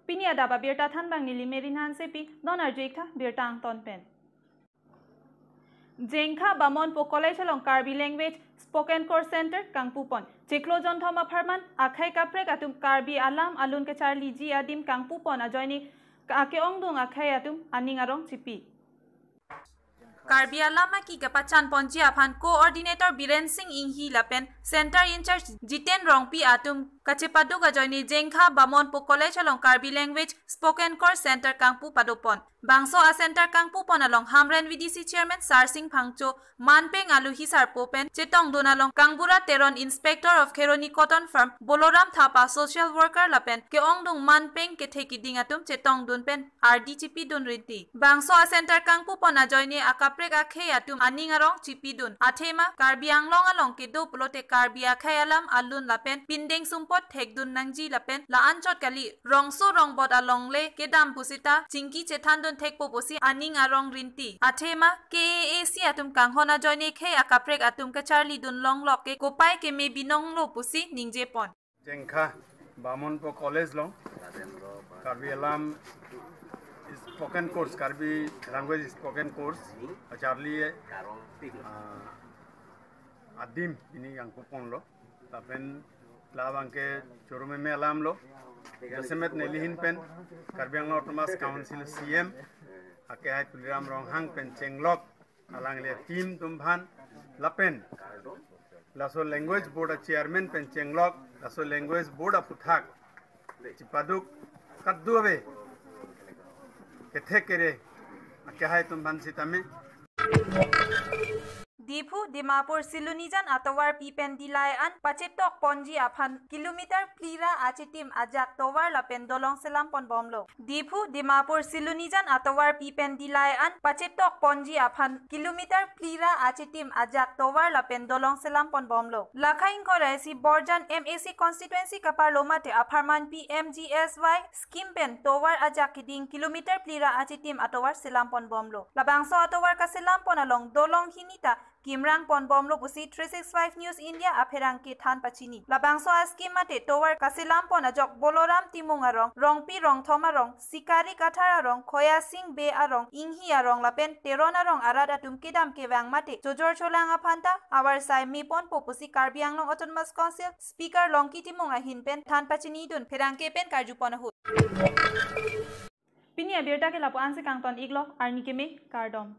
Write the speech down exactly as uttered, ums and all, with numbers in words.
Pini adap abirta thanbang neli Merin Hansepi, non arju-ik tha birta angton pen. Jengkha Bamonpo College along Karbi Language Spoken Course Center kangpupon. Chiklo jonthom apharman akhei kaprek atum Karbi alam alun kacharliji adim kangpupon ajoine ake-ongdung akhei atum aning arong chipi. Karbi alam aki kapachan ponji aphan Coordinator Biren Singh Inghi lapen Center in-charge Jiten Rongpi atum kachepaduk ajoine Jengkha Bamonpo College along Karbi Language Spoken Course Center kangpu padopon. Bangso a-center kangpupon along Hamren V D C Chairman Sarsing Phangcho, manpeng aluhi sarpo pen chetongdun along Kangbura Teron, Inspector of Kheroni Cotton Farm, Boloram Thapa, social worker lapen ke-ongdung manpeng kethe kiding atum chetongdun pen ardi chipidun rinti. Bangso a-center kangpupon ajoine akaprek akhei atum aning arong chipidun. Athema Karbi Anglong along kedo pulote Karbi akhei alam alun lapen pindeng sumpot thekdun nangji lapen la-anchot kali, rongso rongbot alongle kedam pusita chingki chethandun thekpo pusi aning arong rinti. Athema K A A C atum kanghon ajoine khei akaprek atum kacharlidun longlok ke kopai keme binonglo pusi ningjepon. Jengkha Bamonpo College along Karbi alam spoken course, Karbi language spoken course kacharli, ah, adim pini kangpuponlo. Lapen labang ke choro meme alamlo. Jasemet neli ahin pen Karbi Anglong Autonomous Council C M akehai Tuliram Ronghang pen chenglok alangli a-team atum aphan lapen laso language board a-chairman pen chenglok laso language board aputhak chipaduk kadokave kethek kere akehai atum aphan sitame. Diphu Dimapur Silonijan atovar pi pen Dillai an pachetok ponji aphan kilometer phli ra achitim ajak tovar lapen dolong selam ponbomlo. Diphu Dimapur Silonijan atovar pi pen Dillai an pachetok ponji aphan kilometer phli ra achitim ajak tovar lapen dolong selam ponbomlo. Lakha ingkoi ra isi Borjan M A C constituency kaparlo mate apharman P M G S Y scheme pen tovar ajak keding kilometer phli ra achitim atovar selam ponbomlo. Labangso atovar kaselam pon along dolong hini ta kimrang ponbomlo pusi three six five News India apherangke than pachini. Labangso a-scheme mate tovar kaselam pon ajok Boloram Timung arong, Rongpi Rongthom arong, Sikari Kathar arong, Khoyasing Bey arong, Inghi arong lapen Teron arong arat atum kedam kevang mate chojor cholang aphan ta avarsai meponpo pusi Karbi Anglong Autonomous Council Speaker Longki Timung ahin pen than pachinidun pherangke pen karjupon ahut. Pini abirta ke lapu-an si kangton-iklo, arni keme, kardom.